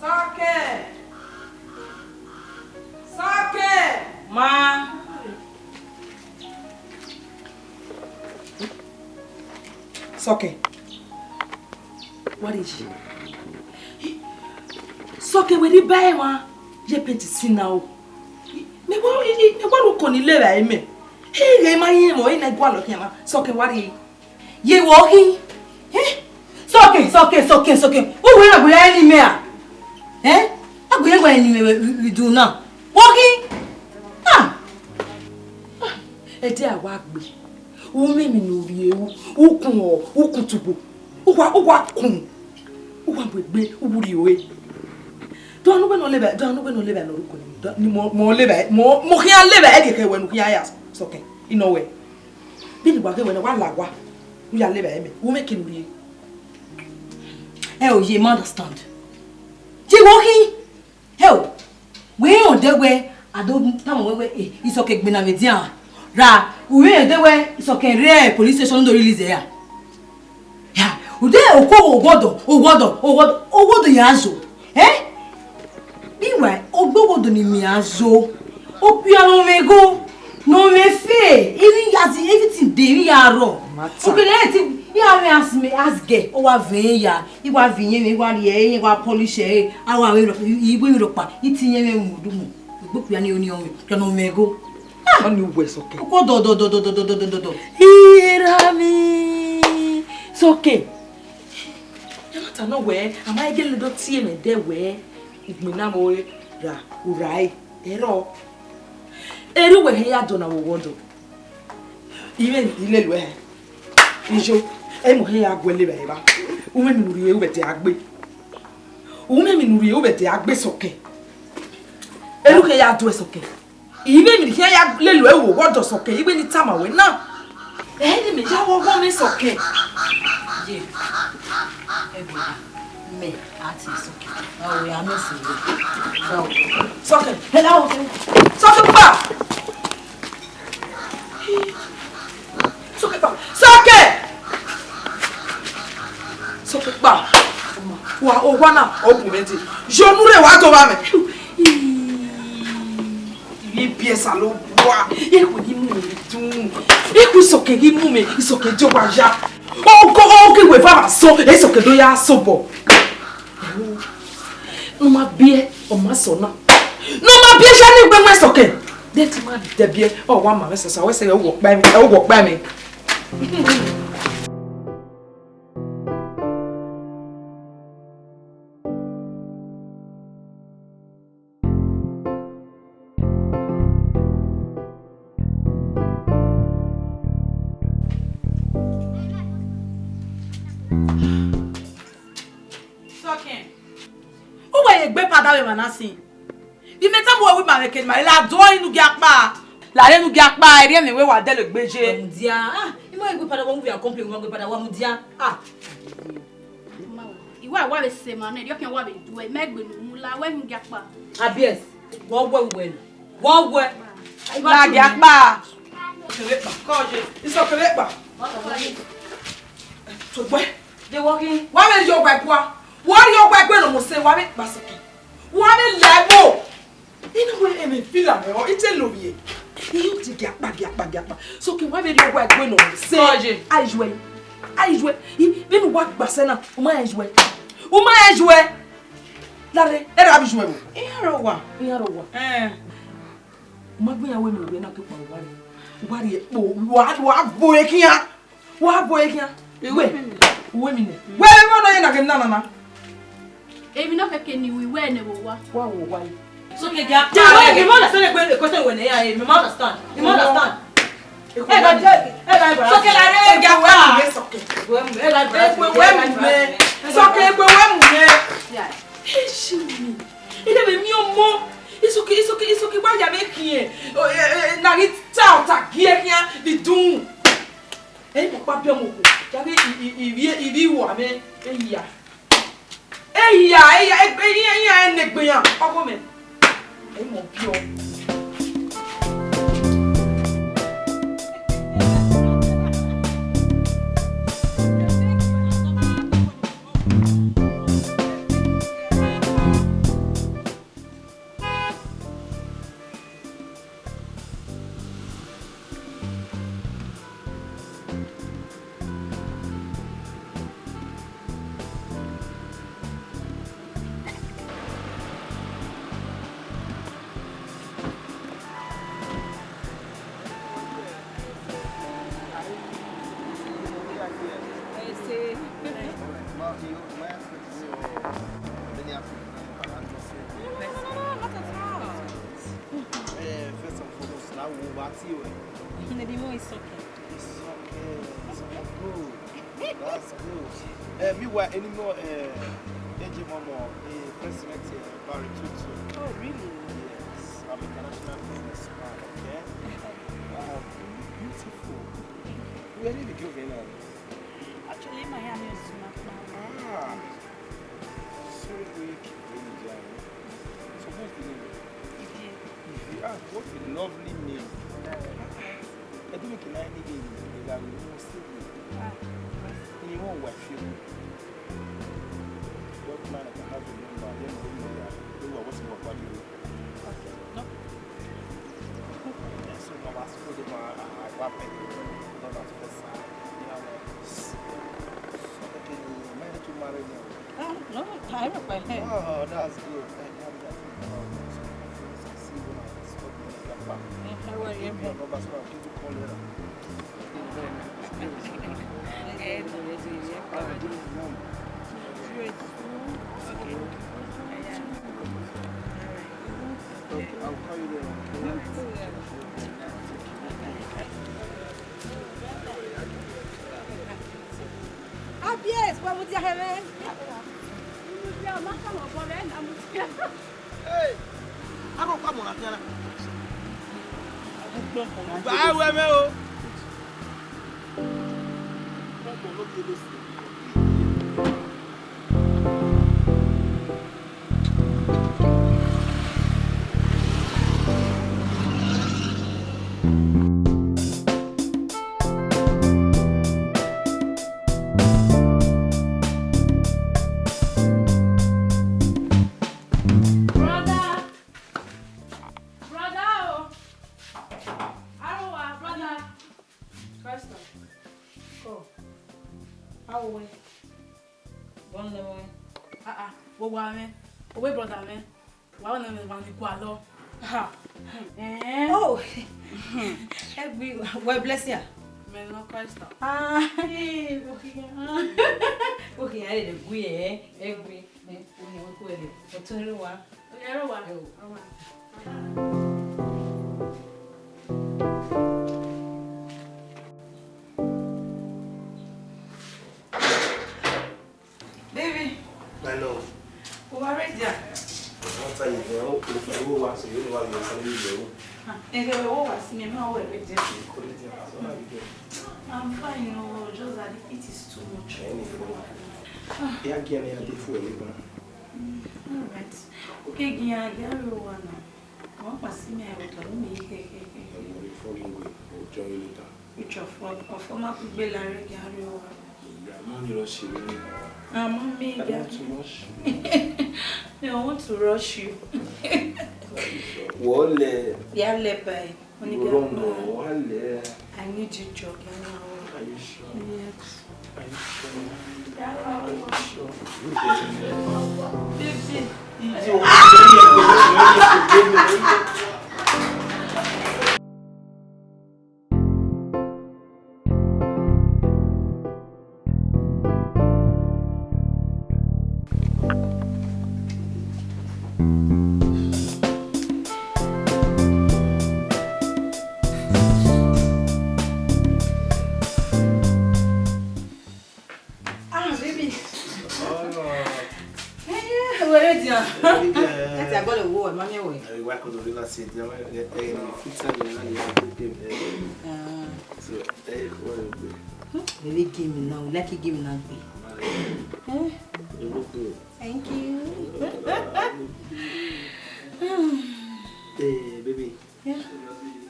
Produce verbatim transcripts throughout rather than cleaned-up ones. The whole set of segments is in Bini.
Sọkẹn! Sọkẹn! Ma. Sọkẹn. What is it? Sọkẹn, wẹ rhie ba ẹmwẹ ye penti sin na o. Mẹ wa, mẹ wa ru uko ni levba ẹre mẹ. Ẹ i ghe ma rẹn emọ, ẹ i na gualọ khian na. Sọkẹn, wa rhie. Ye wẹ ọ khin? Eh? Sọkẹn, Sọkẹn, Sọkẹn, Sọkẹn. Wẹ wẹ na wẹ ra ni mẹ a? Eh? A wẹ wẹ ni mẹ vbe, vbe, vbe idu na. Wẹ ọ khin? Ah! Ah! Ẹdẹ a wa gbe. U mwẹ emwi ne u rhie ru, u kun ọ, u kun tugbo. U wa, u wa kun. U wa mu egbe, u wu rhie ore. Do anu wẹ ne ọ levba, do anu wẹ ne ọ levba ne ọ ru uko ni, do, ni mọ, mọ levba, mọ, mọ khian levba, ẹ gie khẹ wẹ ne u khian ya Sọkẹn. I nọ wẹ. Vbene wa ghe wẹ na, wa la owa, u ya levba ẹre mẹ, u mwẹ eke ne u rhie. Ẹ o, ye ma understand. Ye wẹ ọ khin? Ẹ o, wẹ rẹn odẹ wẹ, a do tama wẹ wẹ, eh, Isọkẹn gbinna vbe edian. Ra, u rẹn odẹ wẹ, Isọkẹn rre police station do release ẹre ra? Ya, ude okhuo oghọdọ, oghọdọ, oghọdọ, oghọdọ ya zo. Eh? Meanwhile, ogbe oghọdọ ni miẹn a zo. Okpia ne ọ mwẹ igho, ne ọ mwẹ fe, emwi ya si, everything de, emwi ya rrọọ. Matter. Okpia na ti, ya mwẹ as me, as girl, ọ wa vẹ ya, I wa vẹ iyẹn mwẹ, I wa rhie ẹre, I wa polish ẹre, a wa vẹ, I, I wẹ emwi rhọkpa, I te iyẹn mwẹ mu udu mu. Egbe okpia ni oni ọmwẹ, okpia ne ọ mwẹ igho. Ah! Ọni uwẹ Sọkẹn. Okhuo dọ, dọ, dọ. Ira mi. Sọkẹn. Jonathan nọ wẹẹ, a ma gele do tie mwẹ dẹ wẹẹ, ugbẹn na vbe ra, u ra ẹre, ẹrọ. Erha uwẹ hẹ ya dọ na vbe oghọdọ. I mwẹ ne I lele uẹ hẹ. Ijo, ẹ i mu hẹ ya guẹ levba evba. U mwẹ emwi ne u rhie, u vbe dia gbe. U mwẹ emwi ne u rhie, u vbe dia gbe Sọkẹn. Erha u hẹ ya duẹ Sọkẹn. I mwẹ emwi ne I khian ya lele uẹ vbe oghọdọ Sọkẹn, I wẹ ne I tama wẹ na. Ẹ ne mẹ ya vbe ọghọ mwẹ Sọkẹn. Ye, ẹ brother, mẹ a tie Sọkẹn. Ọ ya mẹ sẹ wẹ. Sọkẹn. Ẹ la o. Sọkẹn pa. Sọkẹn pa. Sọkẹn. Sọkẹn pa. Wa, owa na, ọ bu mwẹ dee. Ye unu rre wa do vba mẹ. Ivbi Osanobua, ekhue ghi mu mwẹ dun. Ekhue Isọkẹn ghi mu mwẹ, Isọkẹn die owa ya. Ogo, ogo wẹ vbe a sọ, Isọkẹn do ya sẹ obọ. Ne ọ ma biẹ, ọ ma sẹ ọna. Ne ọ ma biẹ ya ne egbe mwẹ Isọkẹn. De te ima dẹbiẹ, ọ wa ma mwẹ sasa, wẹ sẹ ọ wọ kpa mi, ọ wọ kpa mi. Sọkẹn. Uwẹ ye egbe padavbe emwa na sin. Vbe imẹ tama uwẹ wẹ ima mwẹ ke ma la do inu gia kpa. La re inu gia kpa, erriọ emwi wẹ wa dẹlegbe ye. Wa mudia. Ah, ima egbe padavbe, wa mudia complain, wa egbe padavbe, wa mudia. Ah. I wa, wa vbe sẹ ma nẹ, erriọ khian wa vbe duẹ, mẹ egbe ne u mu la, wẹ inu gia kpa. Abies, wọ wẹ uwẹ nẹ. Wọ wẹ. La gia kpa. Kere kpa, kọ ye, Isọkẹn vbe kpa. Tobọe. De wọ khin? Wa vbe rhie ọgua ẹgbua. Wa rhie ọgua ẹgbua ne ọ mu sẹ, wa vbe kpa Isọkẹn. Wa vbe la ẹvbo. Inu wẹ emwi fila mwẹ ọ, I te lovbiẹ. I yo te gia kpa, gia kpa, gia kpa. Isọkẹn, wa vbe rhie ọgua ẹgbua ne ọ mu sẹ. Kọ ye. A i yuẹ. A i yuẹ. I, vbene uwa gba sẹ na, u ma rẹn yuẹ. U ma rẹn yuẹ. Lare, ẹre a vbe yuẹ vbo? Iran rre owa. Iran rre owa. Ẹn. U ma gbẹn iran wẹ mẹ wẹ na ke kpa uwa rre. Uwa rhie kpo, uwa, uwa vo e khian. Wa bo e khian. Wẹ, uwẹ mi nẹ. Wẹ, wẹ nọ ye na ke na na na. Emwi nọ kẹkẹ ne I ru wẹ nẹ vbe owa. Wa wo owa yi. So ke dia. Wẹ, mi ma understand egbe question wẹ nẹ ya, mi ma understand. Mi ma understand. Ẹ ga je, ẹ ga bra. So ke la re dia pa. Wẹ mu, ẹ ga bra. Egbe wẹ mu nẹ. So ke egbe wẹ mu nẹ. Yeah. Ẹ ṣe mi. Ẹ dẹ mi ọmọ. Isoke, isoke, isoke wa ya vbe khian. Na ghi ta ọta gie khian di dun. Ẹ i mọ ọkpa biẹ ọmọ okhuo, ya ghe ivbi, ivbi, ivbi uwa mwẹ, eya. Eya, eya, egbe, iran, iran ne egbe iran, ọghe mwẹ. Ẹ i mọ biẹ ọ. No, no, no, not at all. Eh, first and foremost, now we back to you. Eh? Maybe more is okay. It's okay. It's okay. Good. That's good. Uh, meanwhile, any more uh, A J Momo, the president here, Barry Tutu. Oh, really? Yes, I'm an international businessman, okay? Um, beautiful. Where did you go, Vena? Actually, Miami is my Ah. Sorry, we keep going there. So, what's the name? Ivie. Ivie. Ah, what a lovely name. Ẹ dúró kí n náà ní ìlú ìlera mi, mo sì wò. Ah. Ni wọ́n wà fi o. What man I can have a number? Let me know. They were what's my body. Okay. No. So, my was for the man, I was paying. Not as first. You know, okay, man to marry me. Ah, no, I don't know. Oh, that's good. I have that. Oh, so, so, so, see when I stop the number. Eh, how are you? Give me your number so I'll give you call later. Eh, I'll call you later. Abies, wa mudia hẹ mwẹ. Mudia, ma ka mọ bọ rẹ na mudia. Hey! Aro pa mọ na fiana. Ba wẹ mẹ o. Brother! Brother o! Arowa, brother! Christ. Come. How are we? One level. Ah, ah. Wo wa mwẹ. Owe brother mwẹ. Wa wa na mwẹ wa ni gualọ. Ha. Eh. Oh. Egbe, well, bless you. Mẹ nọ Christ. Ah, eh, okay. Okay, I dey gui, eh. Egbe. Eh, okay, we go there. Otoro wa. Otoro wa. Eh, o. Ọma. Baby. My love. O wa ready, ah? After you go, o, o, o wa, so you know why you come in here. Ah, eh, eh, o wa si mi, ma wa ready. You go ready, ah. So how you doing? I'm fine, no, just that the heat is too much. Any problem? Ah. Yeah, give me a day for you, man. Mm, all right. Okay, give me a day, I will one now. Wọ́n pa sí mi àìrò tọ̀dọ̀ mi yìí kẹ̀kẹ́. Ẹ̀wọ̀n rí fọ́ọ̀mù wẹ̀, I'll join you later. Which of all, of all my big bell and reggae and real one? Yeah, I'm on your rush, you know. I'm on me, I don't want to rush. No, I want to rush you. Wọlé. Yeah, lẹ báyìí. Wọ́n ní kí a Ọlọ́run, máa wọlé. I need you, Joe. Are you sure? Yes. Are you sure? Are you sure? Baby. Ah, baby. Oh. Eh, yeah, we're ready, ah. Ready, eh. That's a goal of war, mommy, we. Eh, we could do that, say, eh, eh, eh, fit time, eh, eh, eh, eh. Ah. So, eh, what is it? Hmm? Baby, give me now. Like you give me now, baby. Eh? You look good. Thank you. Eh, baby. Yeah.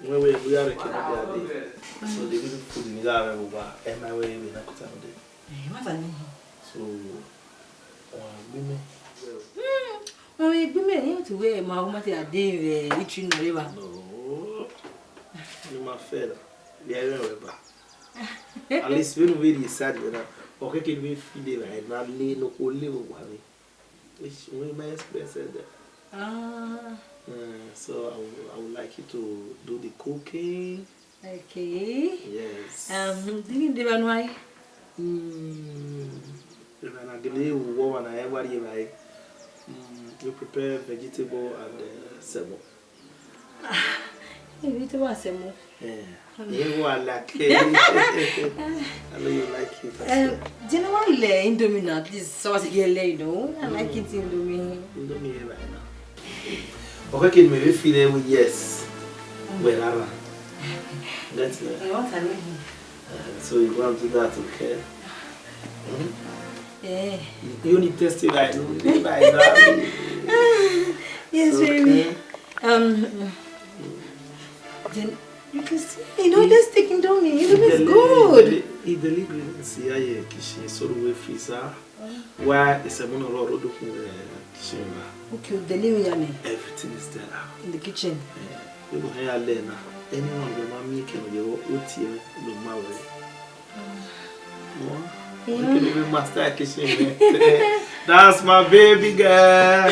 When we, we are a kid, we are there. So the little food in the area, we were, am I way, we not cut out there. Eh, what's that name? So, uh, women. Hmm. Well, we, we may need to wear my woman to a day, eh, each in the river. No. You my fella. We are in the river. At least vbene u vbe rhie side mwẹ na, ọ khẹke ne u vbe feel evbare na le ne okhuo le vbe owa mwẹ. Which, when my experience said that. Ah. Uh, so I would, I would like you to do the cooking. Okay. Yes. Um, do you do one way? Mm. Evbare na gele wu ọmwa na, ẹ wa rhie evbare. Mm, you prepare vegetable and, uh, semo. Ah, vegetable and semo. Yeah. You go like it. I know you like it. Um, do you know what le Indomie now? Please, so as you le, you know, I like it Indomie. Indomie here right now. Okay, can maybe feel it with yes. Well, Ara. That's it. I want a little. Uh, so you want to do that, okay? Hmm? Eh. You need to stay like, no, stay like that. Yes, so, baby. Okay. Um, then you can see, you know, just take Indomie. Indomie is good. He delivery, see, I hear kitchen, so the way freezer. Why is a mono road open the kitchen? Okay, delivery, I mean. Everything is there now. In the kitchen. Yeah. You go here, Lena. Anyone you want me, can you go out here? No matter. What? Yeah. You can even master kitchen. That's my baby girl.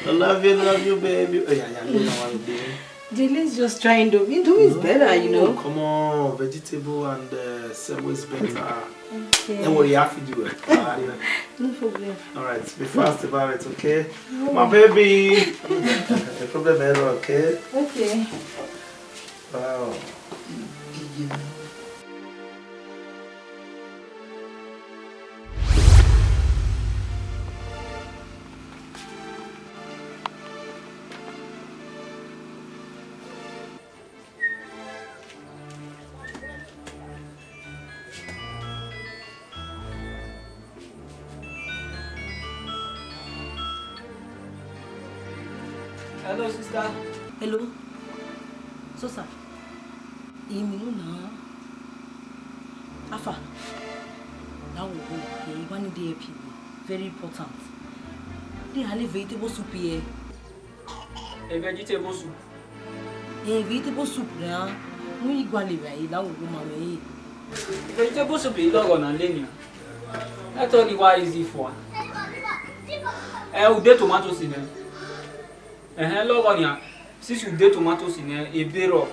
I love you, love you, baby. Oh, yeah, yeah, yeah, yeah, yeah. Let's just try Indomie. Indomie is better, you know. No, come on, vegetable and, uh, semo is better. Okay. Don't worry, I have to do it. Don't worry. No problem. All right, be fast about it, okay? No. My baby. No problem at all, okay? Okay. Wow. Hello, sister. Hello. So, sir, imi unu na. Afa. That will go. Yeah, you want the A P. Very important. They have vegetable soup here. A vegetable soup. Eh, vegetable soup na, ne u i gualọ evbare, la wo ma mwẹ. Vegetable soup i lọghọ na le nian. Ẹtọ ni wa easy fua. Ẹ, u de tomatoes nẹ. Ẹhẹn, lọghọ nian. Since u de tomatoes nẹ, ebe rrọọ.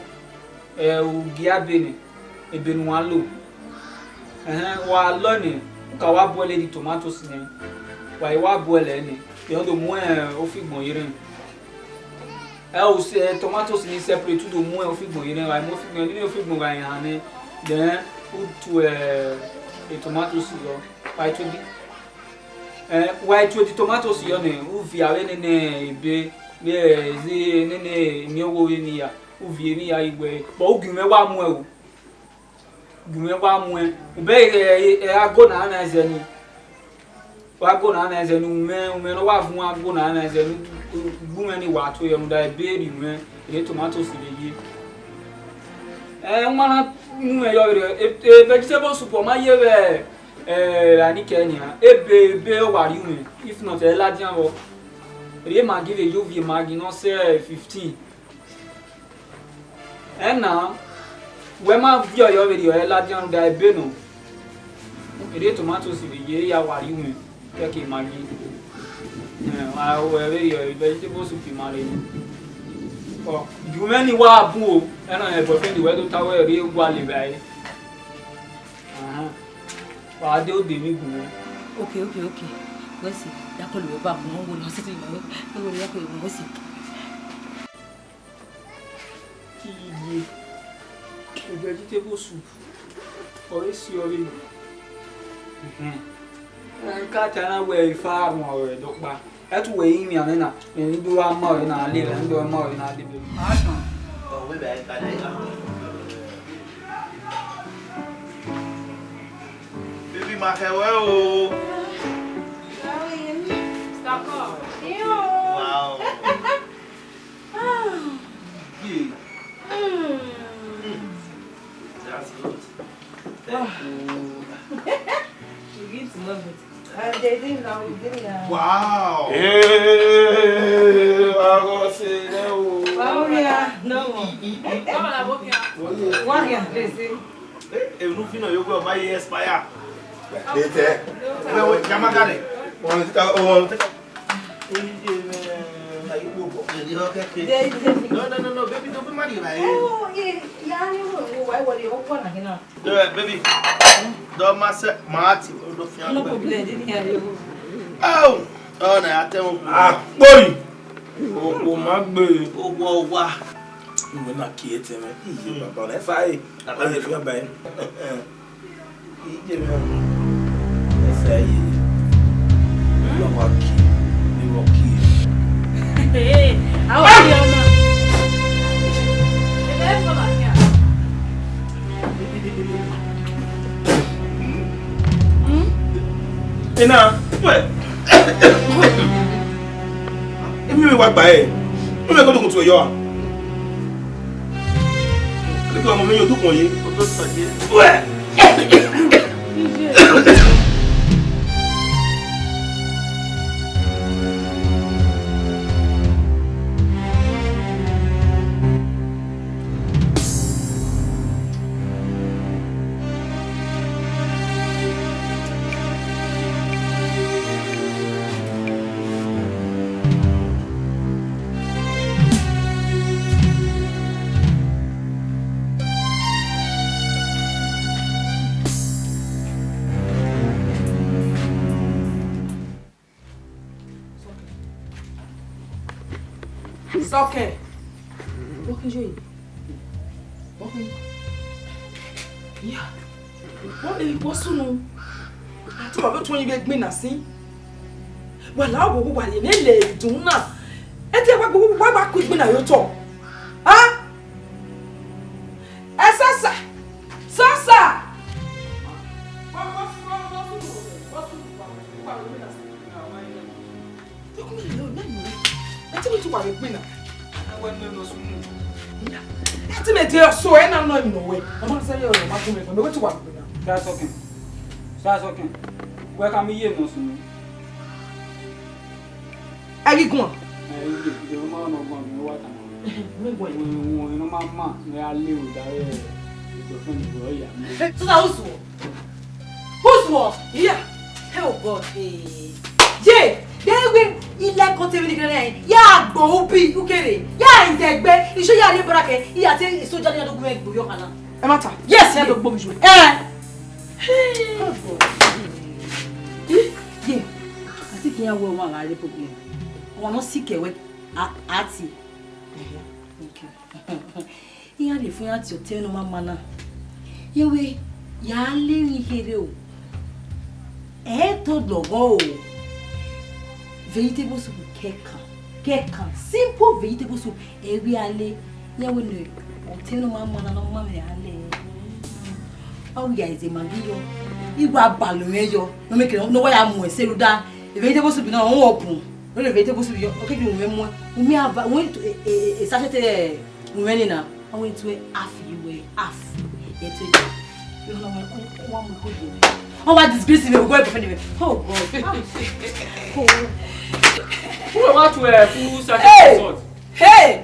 Ẹ, u gia ebe nẹ, ebe ne uwa lo. Ẹhẹn, wa lọ nẹ, u ka wa boil the tomatoes nẹ. Wa i wa boil ẹre nẹ, then u do mu, ẹ, ofigbọn ye rẹn. Ẹ, u sẹ tomatoes ni separate, u do mu ofigbọn ye nẹ, wa mu ofigbọn, ne ofigbọn gha yan nẹ, then u tu, ẹ, tomatoes yọ, wa i tu the, ẹ, wa i tu the tomatoes yọ nẹ, u viọ avbe nene ebe, vbe ezi nene emiọnmwẹ vbe emwi hia, u viọ emwi hia ye wẹ, but u gie mwẹ wa muẹn o. Gie mwẹ wa muẹn, u bẹghe, ẹ, ẹ, ago na na ẹzẹ ni. Wa ago na na ẹzẹ ni, umẹ, umẹ ne ọ wa vuọn ago na na ẹzẹ ni, u, u, u gbe umẹ ni wa to yọ, rhunmwuda ebe rri mwẹ, ene tomatoes vbe ye. Ẹ, u ma na mu mwẹ yọ vberriọ, e, e, vegetable soup ọ ma ye vbe, ẹ, ra ni kẹ nian, ebe, ebe ọ wa rri umẹ, if not, ẹ ladian vbọ. Rhie Maggi vbe ye, u viọ Maggi ne ọ sẹ fifteen. Ẹna, wẹ ma viọ yọ vberriọ, ẹ ladian rhunmwuda ebe nọ. Erriọ tomatoes vbe ye, ya wa rri umẹ, kẹkẹ Maggi. Ẹ, wa ru ẹre vberriọ, vegetable soup ma rre nẹ. Ọ, gie umẹ ni wa bun o, ẹna, ẹ, boyfriend wẹ do ta wẹ rhie gualọ evbare. Ahan. Wa de ode emwi gu mwẹ. Okay, okay, okay. Wẹ si, ya kọlu wẹ ba mu, wo lọ si ti, wo lọ ya kọlu wẹ si. Iye, vegetable soup, ọre si ọre. Ẹhẹn. Ẹ ka ta na wẹ ifa rhuan ọre dọkpa. Ẹ tu wẹ imian nẹ na, ẹ ni do ra ma ọre na le, ẹ ni do ra ma ọre na le. Ọ wẹ bẹ ka na ya. Baby, ma khẹ wẹ o. Wow. Yeah. Mm. That's good. Thank you. You get to love it. Uh, they didn't know, we didn't know. Wow. Hey, I go say no. Wow, yeah, no. Come on, I'm okay. Oh, yeah. One here, please. Unu fi nọ yo wẹ ọ ma ye expire. Later. Wẹ wẹ, ya ma gare. Wọn ti ka, wọn ti ka. Eyi ye mẹ, na yi kpo bọ. Eri ọ kẹkẹ. No, no, no, no, baby, don't be mad, right? Oh, yeah, yeah, you know, why, what do you want again now? Yeah, baby. Don't mess up my heart, don't feel. No problem, didn't hear you. Oh, oh, no, I tell you. Ah, boy. Okpo ma gbe. Owa, owa. Iwẹ na kie tẹ mwẹ. Iye baba na fa e. Aba ye fi aba e. Iye mẹ. Esa ye. Lọ wa ki. Ni wọ ki. Hey, how are you, ma? Ena, wẹ. Emi vbe wa gba ẹre. Unu ẹko do kun tuẹ yọ a? Ẹdẹ ke ọmọ mwẹ ye odukun ye. Wẹ. Sọkẹn. Sọkẹn. Wọ́n kí yóò yìí. Wọ́n kí. Ìyá. Wọ́n lè wọ́n súnú. Àti wà ló tún yín gbé gbìn náà sí. Wà láwọ̀ gbogbo wà yẹn nílẹ̀ ìdùnnú náà. Ẹ ti wá gbogbo wá wá kú ìgbìn náà yóò tọ̀. Á? Ẹ sọ́sà. Sọ́sà. Wọ́n wọ́n súnú wọ́n súnú wọ́n súnú wà wọ́n gbé náà sí. Ẹ ti mi ti wà lè gbìn náà. Ẹ ti mi di ọsọ ẹ na nọ ìnọ wẹ. Ọmọ sẹ yẹ ọrọ ma tún mi fún mi. Ẹ ti wà lè gbìn náà. Sa sọkẹn. Sa sọkẹn. Wẹ ka mi ye nọ sunu. Ẹ ghi guan. Ẹ, ẹ, ẹ, ẹ, ma nọ guan mi wa ta. Mi guan. Wọn, wọn, wọn, ma ma, mẹ a le o da ẹ. Ẹ jọ fẹn ni bro ya. Ẹ, so that was what? Who's what? Yeah. Oh God. Eh. Ye, de we ilẹ kan tẹ vbe ni kẹrẹ ya gbo ubi ukere. Ya izẹgbe, iṣẹ ya rre barake, iya te isoja ni adogun ẹgbẹ yọ kana. Ẹ ma ta. Yes, ya ye. Dogbo mi ju. Eh. Hey. Oh God. Eh, ye. Asi kiyan wẹ ọmọ gha rre problem. Ọmọ nọ sick ẹwẹ. A, a ti. Okay. Iran lè fún iran tie ọtẹn ne ọ ma ma na. Yẹn wẹ, ya le emwi kherhe o. Ẹ i to lọghọ o. Vegetable soup kẹkan, kẹkan, simple vegetable soup, ẹ i ghi a le. Yẹn wẹ ne ọtẹn ne ọ ma ma na, ne ọ ma mwẹ a le. Ọ wẹ ya ẹzẹ Maggi yọ. I wa balọ mwẹ yọ. Ne ọ mẹ kẹ, ne ọ wa ya mu ẹse rhunmwuda vegetable soup na, ọ rọkun. Wẹ vegetable soup yọ, ọ ke ju mwẹ muẹn. Umẹ ava, wẹ, e, e, e, sachet, e, Umwẹ nii na, ọ wẹ to half ye uwẹ, half ye to ye. Ọ wa mu ikun ye. Ọ wa disgrace me, we go defend me. Oh God. Ah. Oh. Who want to, uh, full sachet of salt? Hey!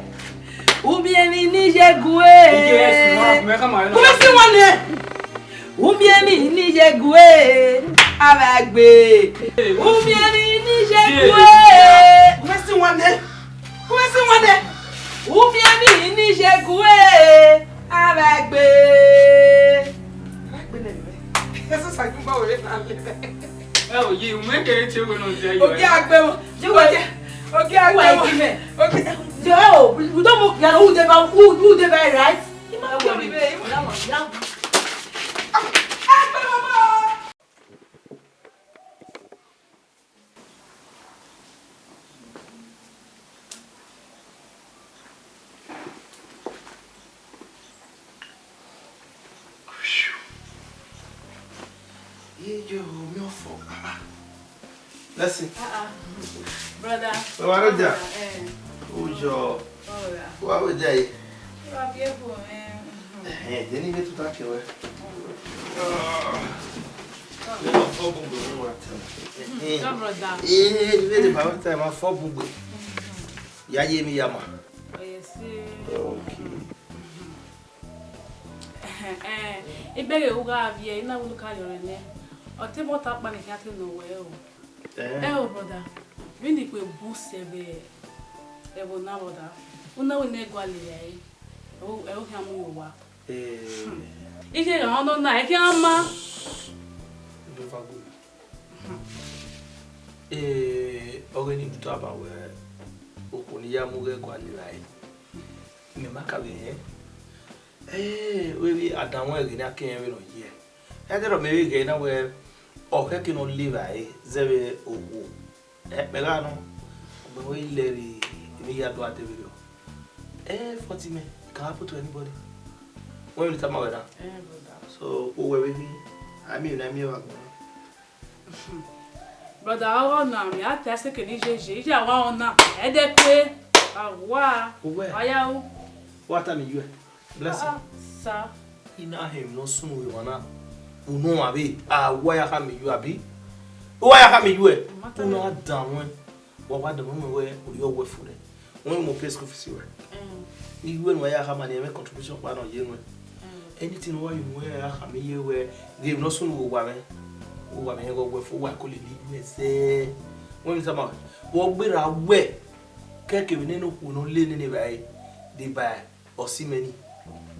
Umiẹn emwi ne I ye gu e. Yes, ma, ma, come on. Come see one there. Umiẹn emwi ne I ye gu e, avbe gbe. Umiẹn emwi ne I ye gu e. Come see one there. Come see one there. Umiẹn emwi ne I ye gu e, avbe gbe. Avbe gbe nẹ. Eso sa gun ba wẹ na le. Ẹ o, ye, umwẹ kere tie wẹ nọ dia yo. Ogie agbe o. Ogie, ogie agbe o. Ogie. Yo, we don't move. You are who dey by, who, who dey by, right? Ima wo mi be, ima. Ye yo mi ofo. Ah, ah. Blessing. Ah, ah. Brother. Baba Roger. Eh. Ujo. Wa we jai. Wa bi ebo, eh. Eh, de ni be tu ta ke we. Ah. Ni wa fọ bun gbe wa ta. Eh. Brother. Eh, ni be de ba ta ma fọ bun gbe. Ya ye mi ya ma. Oh, yes. Okay. Eh, eh, I bẹghe u gha viẹ, I na wẹ ne u ka rriọrẹ nẹ. Ọ te mẹ ọta ọkpa ne I khian te nọ wẹ o. Eh. Ẹ o, brother, vbene ikhuo bu sẹ vbe ẹvbo na, brother, u na wẹ ne ẹ gualọ rae, ẹ o, ẹ o khian mu ye owa. Eh. I khian gha ọnọ na, I khian ma. Never good. Eh, ọghe ni du tama wẹ okhuo ne I ya mu ghẹ gualọ rae. Mẹ ma ka vbe hẹn. Eh, wẹ vbe adanmwẹ ẹghẹ ne a ke rẹn vbene ọ ye. Ẹdẹrọ mẹ vbe ghẹ na wẹ, ọ khẹke ne ọ le evbare zẹ vbe okhuo. Ẹ, mẹ gha nọ, mẹ wẹ i lẹ vbe emwi ya do a de vberriọ. Eh, forty mẹ, it can happen to anybody. Wẹ vbene I tama wẹ na. Eh, brother. So, uwẹ vbe ghi, a miẹn emwi ne a miẹn vbe agbọn na. Brother, ọghe ọna mẹ a ta ẹse kere ijeje, iye awa ọna, ẹdẹkue, awa, Uwẹ. Ayawu. Wa tama iyuẹ, Blessing. Ah, sir. I na họn emwi ne ọ sunu vbe emwa na, unu ọmwa vbe, a wa ya khama iyuẹ, abi? U wa ya khama iyuẹ, Ọ ma ta u na danmwẹ, wa wa danmwẹ wẹ orhiọn wẹ fo nẹ. Wẹ mu pay school fees ruẹ. Mm. Iruẹ ne uwa ya khama ni, ẹmwẹ contribution kpa ne ọ ye nuẹn. Mm. Anything ne uwa ye nuẹn, a khama iye wẹ, ghe emwi ne ọ sunu vbe owa mwẹ, owa mwẹ rẹn ghe ọ wẹ fo, uwa ko lele iruẹ zẹ. Wẹ vbe tama wẹ, vbe ọ gberra wẹ, kẹkẹ vbe nene okhuo ne ọ le nene evbare, deba ọse imẹ ni,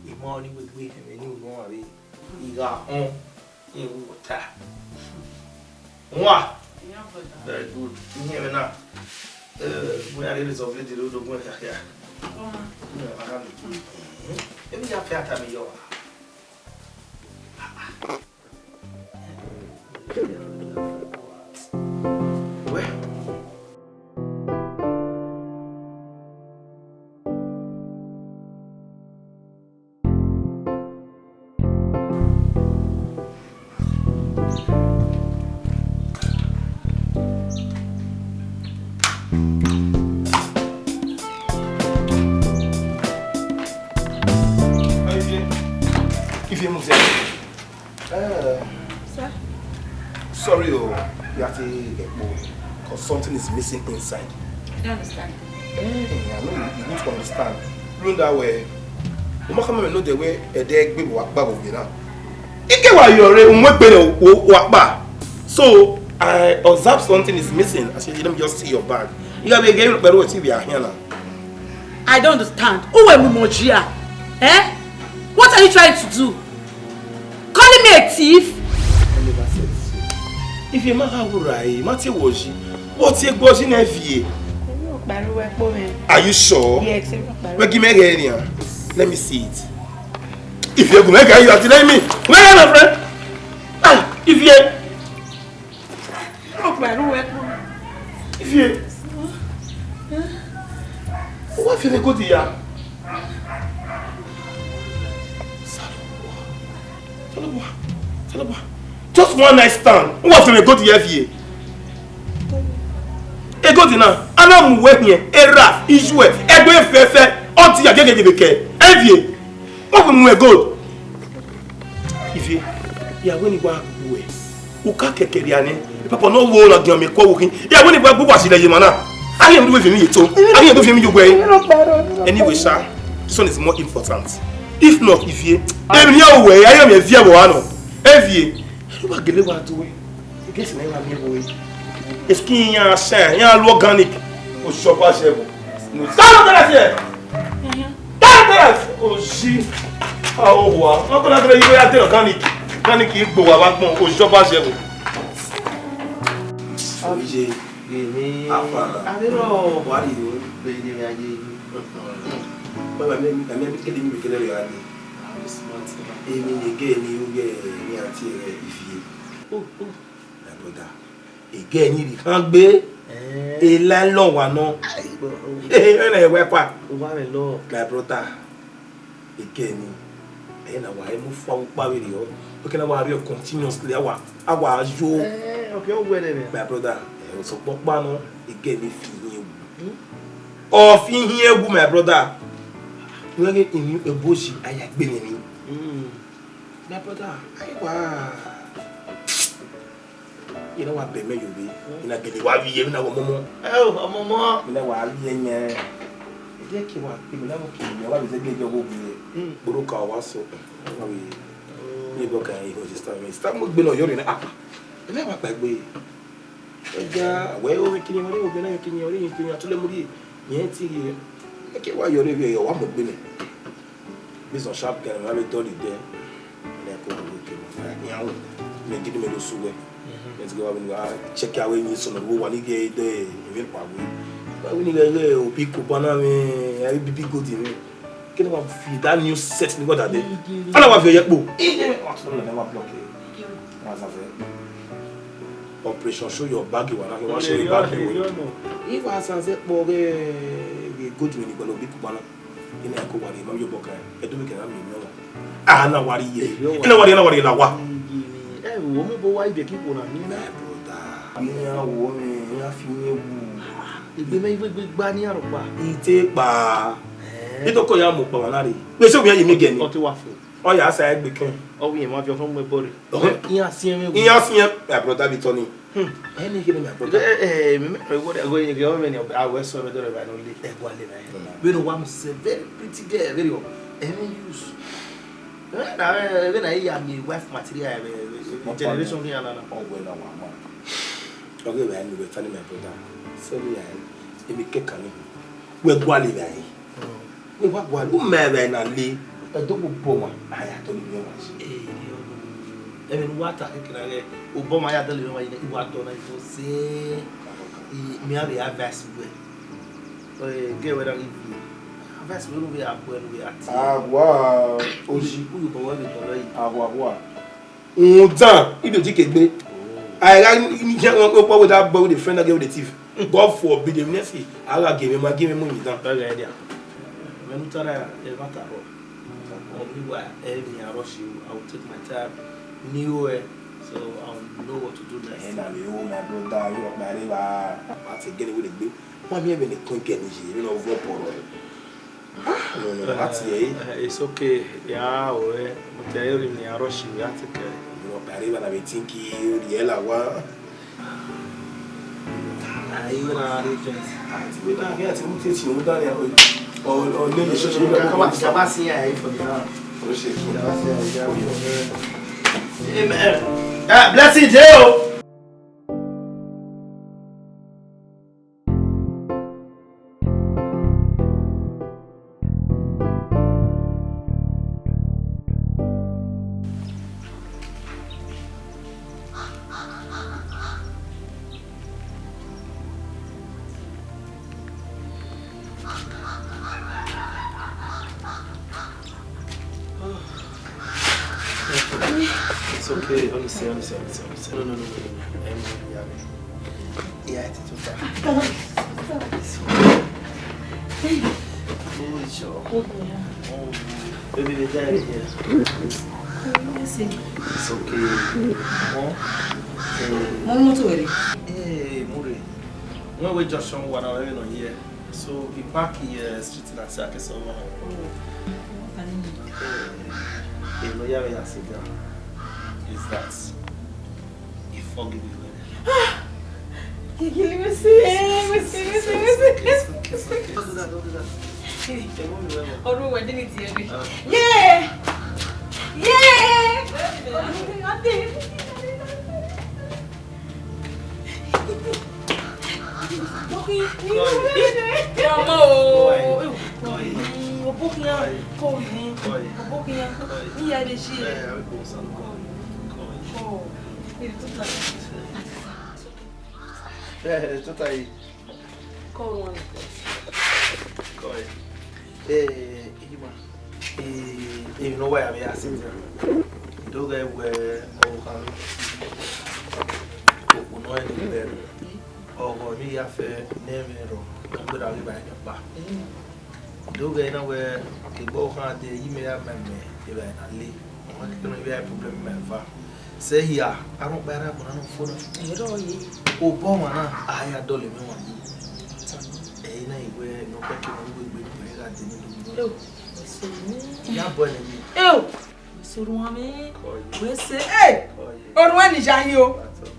I ma ọnii wegbe hẹmwẹ ni unu ọmwa vbe I gha họn, I ru ọta. Wan. Very good. Iye mwẹ na. Eh, we are really some lady do do gbe khakhia. Ọmọ. Emi ya fẹ ata mi yọ. Wẹ. Ifie, move there. Eh. Sir? Sorry, oh, you have to get more, 'cause something is missing inside. I don't understand. Eh, I know you, you won't understand. Rhunmwuda wẹ, u ma khama mwẹ nodẹ wẹ ẹdẹ gbe vbe wa kpa vbe ogie na. I ke wa yọ re, u mu egbe ne wa kpa. So, I observe something is missing. I said, "Let me just see your bag." You have a game, but what you be here now? I don't understand. Who were Mumoji? Eh? What are you trying to do? Calling me a thief? I never said so. If you ma ha wura e, ma te wọji. What you gboji na Ifie? Emi ọ kpare uwẹ kpo mwẹ. Are you sure? Yes, emi ọ kpare. Well, give me again here. Let me see it. If you go make you are denying me. Where are my friend? Ah, Ifie. Ọ kpare uwẹ kpo mwẹ. Ifie. What feel good here? Just one night stand. Who was gonna go to F A? E go to now. Ana mu we here. Era, issue, e do efefe. O ti ya gege de ke. F A. What we mu e go? Ifie, ya wẹ ne I wa gbe uwẹ. U ka kẹkẹ rria nẹ. Papa no wo na gian mẹ kọ wo khin. Ya wẹ ne I wa gbe uwa si lẹ ye ma na. A ghi do fi mi ye to. A ghi do fi mi ye ugbẹ. Anyway, sha, this one is more important. If not, Ifie, emi ya wẹ, a ya mẹ viẹ vbe wa nọ. Ifie, u wa gele wa do wẹ. I guess na I wa miẹn vbe. Skin yan shine, yan lu organic. O shop a share. Stand up there. Stand up there. O ji. A o wa. Ọkọ na kẹrẹ yọ ya te organic. Organic igbo wa ba gbọn. O shop a share. Oye, gẹmẹ. Afa. Ade rọ. Wa ri o. Be ni mi aye. Baba, mi, mi, mi kele mi kele re ani. Emi ni gẹ ni u gẹ ni ati rẹ Ifie. Oh, oh. My brother, egẹ ni rhie khan gbe. Eh. E la lọ wa nọ. Ai, bro. Ẹ na wẹ pa. Uwa rẹ lọ. My brother, egẹ ni. Ẹ na wa emu fa ukpa vbe rriọ. Oke na wa rriọ continuously, a wa, a wa yo. Eh, okay, o wẹ nẹ. My brother, ẹ, o sọ kpọkpa nọ, egẹ ni fi hin ewu. Hmm? Ọ fi hin ewu, my brother. Wẹ ghe ini ebo si, a ya gbe nẹ ni. Hmm. My brother, a i wa. I na wa bẹ mẹ yo vbe, I na gele wa vbiẹ, I na wa ọmọmọ. Ẹ o, ọmọmọ. I na wa vbiẹ yẹn. Ẹ jẹ́ kí wa, èmi náà mo kì í yẹn, wa mi sẹ́ bí ẹjọ́ wo gbe. Kporo ka wa so. Wa vbe ni bọ ka i ho sister mi. Sister mu egbe ne ọ yọ rre na. Ah, ẹ mẹ wa kpa egbe. Ẹja, wẹ o vbe kini, wẹ o vbe na vbe kini, wẹ o vbe kini, a tule mu rhie. Yẹn ti rhie. Eke wa yọ rre vbe, ọ wa mu egbe nẹ. Based on sharp guy, ma vbe dọlọ idẹ. Nẹ ko wo ke ma. Iran wo. Mẹ gidi mẹ do su wẹ. Let's go, wa check out wẹ ni sọnọ, wo wa ni ghe de, even pa we. Wa we ni ghe ghe, o bi Cubana mẹ, a bi bi gold mẹ. Kene wa fi that new set ni wa da de. Ala wa fi ye kpo. Ige, wa tọ na wa block e. Wa za fẹ. Operation show your bag, wa na wa show your bag. Iwa sa se kpo ghe, ghe gold mẹ ni gba no bi Cubana. Ina ko wa rhie, ma yo bọ kan. Edu mi kẹ na mi mi ọmwa. Ah, na wa rhie. Ina wa rhie, na wa rhie la wa. Ẹ wo, mu bo wa ibe ki kpo na mi na. My brother. Mi ya wo mi, ya fi mi wu. Egbe mẹ, egbe gba ni arọkpa. Ite kpa. Eh. Ito ko ya mu kpa wa na rhie. Wẹ se wi ya ye mi gẹ ni. Ọ te wa fo. Ọ ya sa egbe kẹn. Ọ wi ma fi ọfọn mu ẹbọ rre. Ọhọ. Iran si ẹmwẹ wu. Iran si ẹmwẹ, my brother, be Tony. Hmm. Ẹni kene, my brother. Eh, eh, me, me, what I go in government, I will solve it by no late. Ẹ gua le na. Mm. We no wa mu se very pretty girl, very well. Any use. Eh, na, eh, when I am my wife material, eh, eh, eh, generation thing, na, na. Oh, well, no, man. Okay, well, anyway, Tony, my brother. So me, I, if we can, we gua le na. Mm. Wẹ wa gualọ, u mẹ vbe na le, ẹdẹ obọ ọmwa, a ya dọlọ emwi ọmwa yi. Ee, ẹmwẹ ne uwa ta kekere na ghẹ, obọ ọmwa ya dọlọ emwi ọmwa yi, I wa dọ na, I fo sẹ, I, mẹ a vbe advice wẹ. Ee, gẹ wẹ na ghi viọ. Advice wẹ ne u vbe a guẹ, ne u vbe a tie. Awa, oji. Uyo obọ wẹ vbe dọlọ yi. Awa, awa. Rhunmwuda, I do ji ke gbe. A i gha khian ọkpa wẹ da bọ with a friend that get with a thief. God forbid, emwi nẹ si, a gha gie mwẹ, ma gie mwẹ mu emwi dan. Ẹghẹ dia. Mẹ ne u ta ra ẹmwata rọ. Ọ ni wa ẹ ni a rush you, I will take my time. Ni o ẹ, so I will know what to do next. Ẹ na vbe o, my brother, you rock my river. Ma te gele wẹ gbe. Wa miẹn vbene coin kẹ ni ye, vbene ọ vẹ obọ rọ. Ah, no, no, no, that's it. Eh, it's okay. Ya, o, eh, mo te ri ni a rush you, ya take care. No, but I don't even have a think you, the hell I want. Ah, you na arrangement. Ah, ti we na get, ti mo te ti mo da ni, o, o, o, le ni so se. Ka ba, ka ba si ya for now. O se ki. Ka ba si ya, ya we. Amen. Ah, blessing dey o. It's okay. Let me see, let me see, let me see, let me see. No, no, no, no, no, no. Em, yeah, yeah, it's okay. Good job. Oh, baby, they die here. It's okay. Huh? Mo mú mọ́tò rẹ̀. Eh, Mure. Wọ́n wé junction wà náà, wọ́n náà yẹ. So, he park here, street in Asiakesoma. Oh, what can you mean? Eh, eh, no, yeah, yeah, sit down. Is that he forgive you? Kiki, let me see, let me see, let me see, let me see. Don't do that, don't do that. Ọdún wedding ti ẹ rí. Yeah! Yeah! Ọmọ o. Ọbọ khian kọ ni. Ọbọ khian. Ni ya de si. Eh, tuta. Eh, tuta yi. Kọ wọn. Kọ yi. Eh, Ijima. Eh, eh, no way, I mean, I see. Do get where, oh, can you know any better? Ọghọ emwi ya fẹ ne ẹmwẹ rọ, ne ọ gberra ghi vba ẹdẹ ọkpa. Do ghẹ na wẹ, egbe ọkhan de, yi mẹ ya ma ẹmwẹ evba na le. Ọmwa keke nọ, ivbi a problem ma eva. Sẹ hia, arọkpa ra gbọna nọ fo na. Ẹrọ ye. Obọ ọmwa na, a ya dọlọ emwi ọmwa yi. Ẹ i na i wẹ ne ọ kpẹki ne ọ ru egbe ne ọ gha de ne do. Eo, ẹse ni. Ya bọ ẹnẹ yi. Eo, ẹse orhuan mwẹ. Kọ yi. Wẹ se, ẹ! Kọ yi. Orhuan ni ya yi o. That's okay.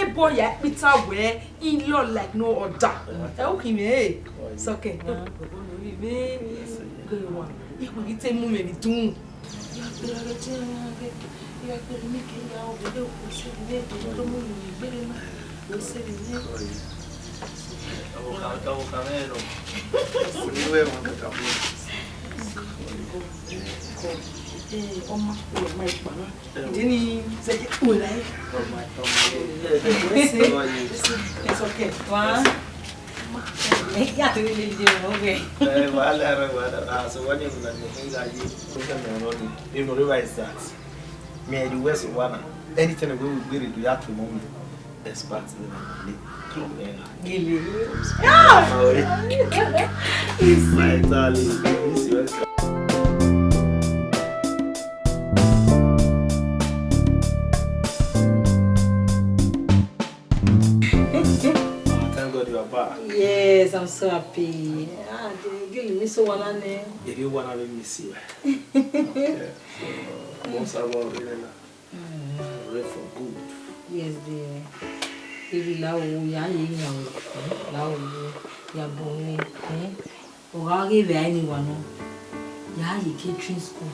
Ebo ya kpita wẹ, in law like no other. Ẹ o khin mwẹ, ẹ. Kọ yi. Sọkẹ. Ebo no ri mwẹ. Yes, sir. Go on. Iwẹ ghi te mu mwẹ vbe idunmwu. Ya kpere ghe te iran ghe, ya kpere ne ke ya o ghe, o se ne ke do mu mwẹ vbe igbere na, o se ne. Ọvbokhan, ọvbokhan mwẹ nọ. Unu wẹ wan kakabọ. Eh, ọma, ọma ikpa na. Dini zẹkẹ wẹ la. Ọma, ọma ye. It's okay. Wa. Eh, ya te lele je, okay. Eh, wala, wala. Ah, so when you na ni hinga ye. Even the river is that. Me and the West one. Anything we will be do, you have to know me. Expert in the Gele. Ah! My darling, this is welcome. Ah, thank God you are back. Yes, I'm so happy. Ah, the girl, me so wanna ne. If you wanna, let me see. Okay. So, what's about Elena? Ready for good. Yes, dear. Baby, la wo ya ye yan o. La wo ya bo ni. Eh? O ga ghe vbe a ni wa nọ. Ya ye catering school.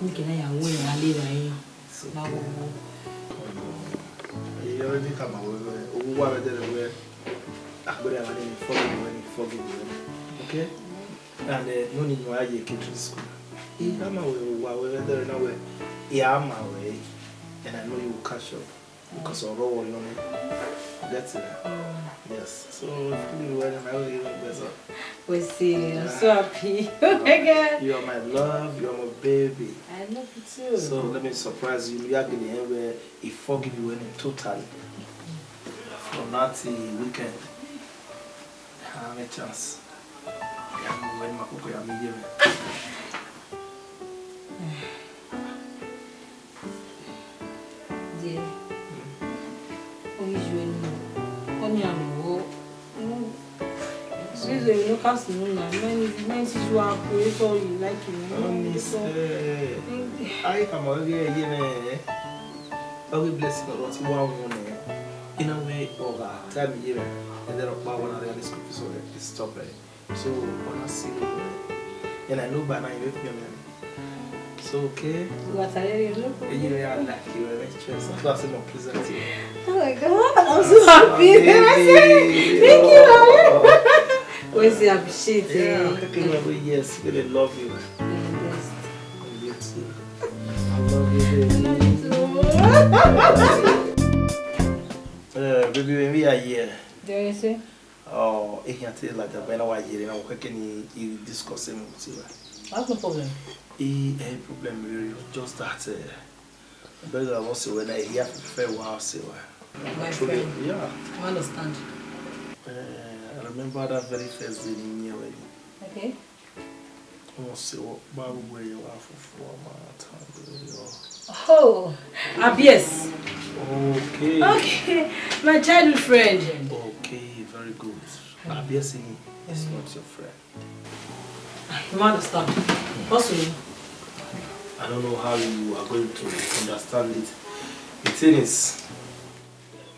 Ni ke na ya wo ya le ra e. So, la wo. He already come away. Owa wa dere we. Agbere wa ni forgive we, ni forgive we. Okay? And, eh, no need no aye catering school. He come away, wa we dere na we. He am away. And I know you will catch up. Because of what you know. That's it. Yes. So, if you well, and I will give it better. We see. I'm so happy. Oh my God. You are my love. You are my baby. I love you too. So, let me surprise you. You are getting anywhere. He forgive you any totally. From that, eh, weekend, I have a chance. Ya mu wẹ ne ma koko ya mu iye mwẹ. Dear, ọ ghi ju enu, ọ ni a mu wo. Reason no cast no na, many, many things you are pray for you like you know. Honest, eh, I come out here, you know. Every blessing of what you want, eh. In a way, over time, you know, and then I'll buy one of the school fees, so they stop it. So, when I see you, and I know by now you have me. So, okay. What are you doing? And you know, I like you, I like you. So, I say, no, please, that's it. Oh my God, I'm so happy. Baby. Thank you, honey. Oh. We say appreciate it. Yeah, I'm thinking of it, yes, really love you. You're the best. And you too. I love you, baby. I love you too. Uh, baby, when we are here. There you see. Oh, if you tell like that, when I was here, I was working in discussing with you. That's no problem. Eh, any problem really, just that, uh, brother, I was when I hear fair wow, say wow. My friend. Yeah. I understand. Uh, I remember that very first day in your wedding. Okay. Wọ́n ṣe wọ́n bá gbogbo ẹ̀yẹ wá fún fún ọmọ àtàwọn ọmọ. Oh, Abies. Okay. Okay, my childhood friend. Okay, very good. Abies is not your friend. You understand? What's your name? I don't know how you are going to understand it. The thing is,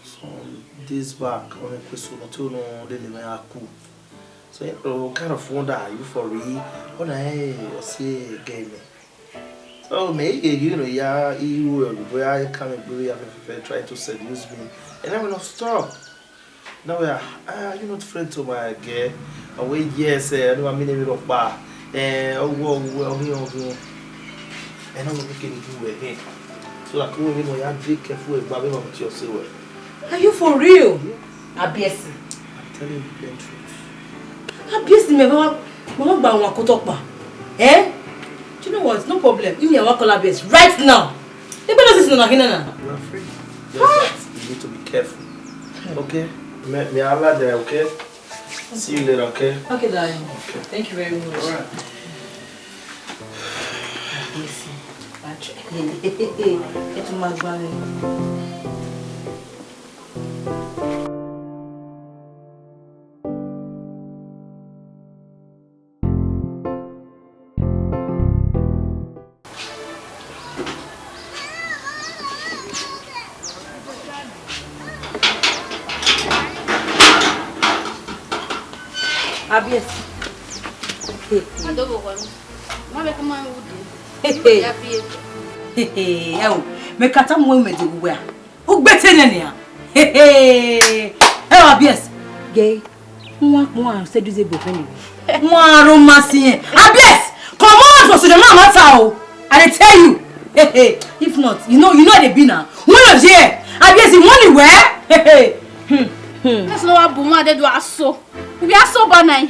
some days back, on a question or two, no, they never cool. So, you know, kind of wonder, are you for real? Ọ na, eh, ọ si game. So, me, you know, ya, you, boy, I come and go, you have try to seduce me. And I will not stop. Now, we are, ah, you not friend to my girl? Oh, wait, yes, eh, I don't mean any rock bar. Eh, oh, whoa, whoa, oh, whoa, oh, whoa. And I will make it do again. So, like, oh, you know, you have to be careful about what you say. Are you for real? Yeah. Abiesi. I'm telling you the plain truth. Abiesi, me mama, mama gba wọn kó tọpa. Eh? Do you know what? No problem. Imi awa call Abiesi right now. Ebe no sisi na hina na. You are free. Just that you need to be careful. Okay? Me, me, I like that, okay? See you later, okay? Okay, darling. Okay. Thank you very much. All right. Abiesi. Ẹ tún máa gbá mi. Abiesi. Adobo kwanu. Ma vbe kama udu. Hehe. Ya bi e. Hehe, ẹ o, mẹ ka tama uwẹ mẹ de uwẹ a. Ugbẹte nẹ nian. Hehe. Ẹ o, Abies. Gay. Wan kpọn a seduce boyfriend mi. Wan romance yẹn. Abies, come on, for so the man matter o. I dey tell you. Hehe. If not, you know, you know how they be now. When you there, Abies, the money where? Hehe. Hmm. Hmm. That's not what Buma dey do aso. Ubi aso ba nai.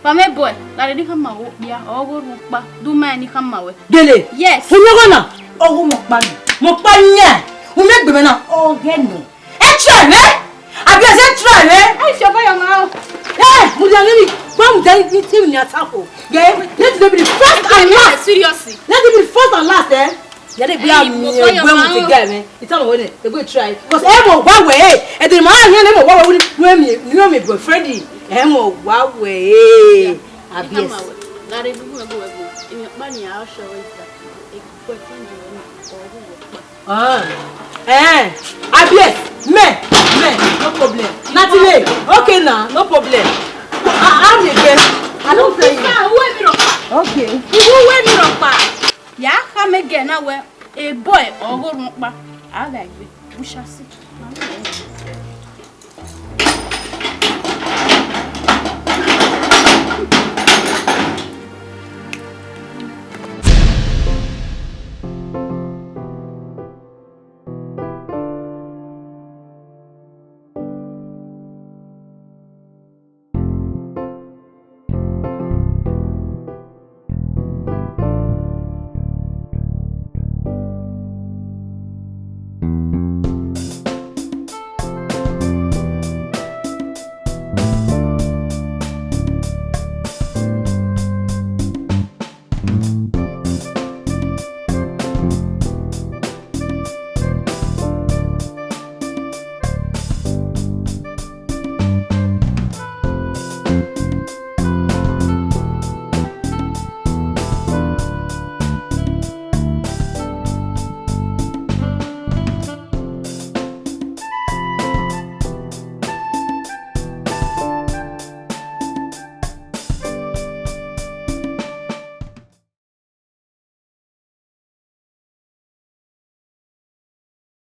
Ba me boy, la de ni khama wo kpia, ọ gho rhun kpa, du ma ni khama wẹ. Gele. Yes. Unyọghọ na, ọ gho mọ kpa ni. Mọ kpa nya. Umẹ gbe mẹ na, ọ ghẹ nọ. Ẹ try mẹ. Abi ẹ try mẹ. Ai fi ọba yọ ma o. Eh, mu dia ni, gba mu dia ni team ni attack o. Yeah, let it be the first and last. Seriously. Let it be the first and last, eh? Ya de bia mi egbe mu ti ga mẹ. Ita mo wene, e go try. Because e mo wa wẹ, eh, e de ma yan e mo wa wẹ ni, ni mi, ni mi boyfriend. E mo wa wẹ, eh. Abies. Gare bubu ego ego. Emi ọkpa ni a sure is that e boyfriend ni o ru wẹ kpa. Ah. Eh. Abies, me, me, no problem. Nothing. Okay now, no problem. I, I, I don't tell you. Uwe mi rọkpa. Okay. Uwe mi rọkpa. Ya khama girl na wẹ, a boy ọ gho rhun kpa. A gha egbe, we shall see.